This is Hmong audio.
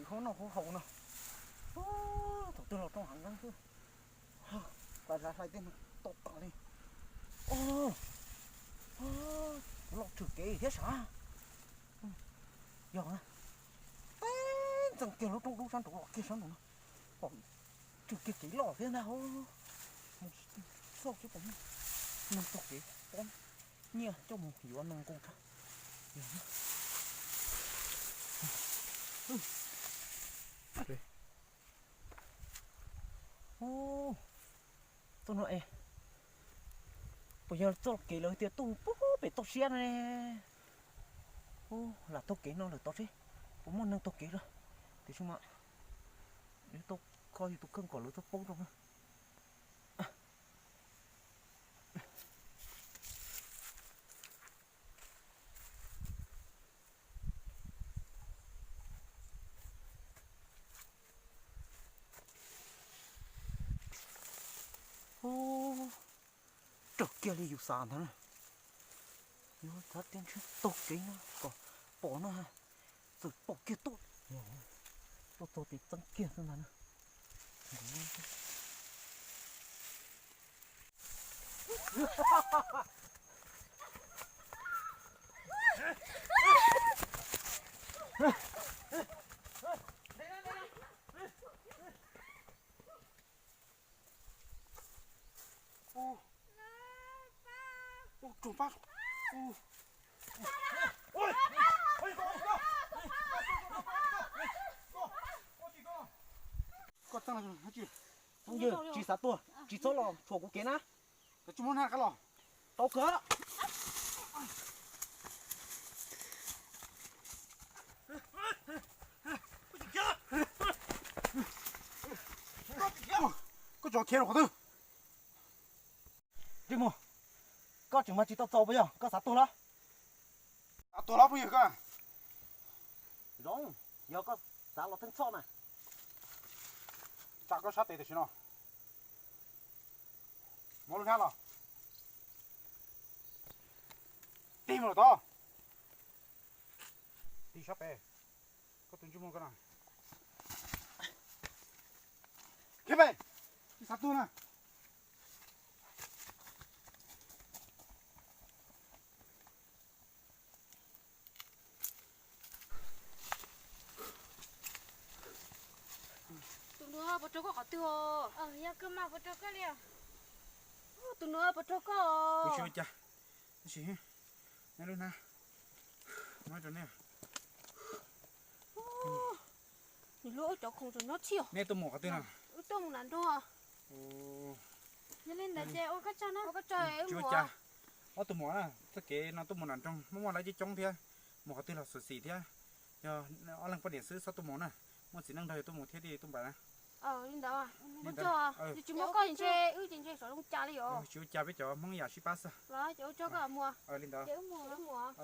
Hauv noj hauv haus no. Thaum twg los rooj hav nqeeb xwb. Hlais hlais tej no tau tas li. Kuv los tswm kev thiab sav. Yog na, teb ntxees kiag lub roob dub sab nraud los kiag sab nraud no. Pom tswm kiag kev loj thiab ntag. Mus xauj seb puas muaj neeg taug kev, nyiaj coj mus yuav nees nkaum tag. Tuaj no es, puas yog txoj kev lawv tias tuaj pem toj siab no ne? Lam taug kev no lawm tod seb puas muaj neeg taug kev lawm. Tiam sis mas yuav tau kho yus tus kheej kom lawv txhob paub rau na. Raws kiag li yus xav ntag na. Yuav txav tias ntshe taug kev no kom pom no, txawm pom kiag tuaj, tuaj txog ces txeeb kiag xwb ntag na. Ub, ub, tsuag pab. Ub. Koj txeeb, tsis xav tuag, tsis txhob los tshuam kuv kev na. Tsis muaj nab qab los. Tau kawg. Koj tseem khiav rau qhov twg? Ntsej muag, koj tseem mas tsis tau txaus puas yog? Koj xav tuag los? Xav tuag los phooj ywg koj? Zoo, yog koj xav los theej txhoj na. Tsa koj sab tes tam sim no. Muab lub hnab los. Tig mus lawm tod. Tig sab pem. Koj tus ntsej muag koj no. Khiav pem, tsis xav tuag na. Tus nus puas raug koj qhov twg os? Yog kawg mas puas raug koj li os? Tus nus puas raug koj os? Kuv tsis ua cas, tab sis nej lub hnab muab rau nej. Nws lub cov khoom tseem nyob txhij. Nej tuaj mus qhov twg no? Wb tuaj mus nram nroog. Yog li ntawd ces ua koj tsaug na, ua koj tsaug. Tsis ua cas, ob tug muam na, txoj kev no tuaj mus nram nroog muaj muaj lawv coob coob thiab, mus qhov twg los xyuam xim thiab. Yog ob leeg poj niam xwb txhob tuaj mus na, muaj txiv neej nrog yus tuaj mus thiab thiaj tuaj npam na. Li ntawd, yog tsis muaj koj ntshe wb ces ntshe sov zoo cas li os. Tsis ua cas, peb cov Hmoob yam sib pab xwb. Los ces ua tsaug koj mus. Li ntawd. Ces wb mus, wb mus.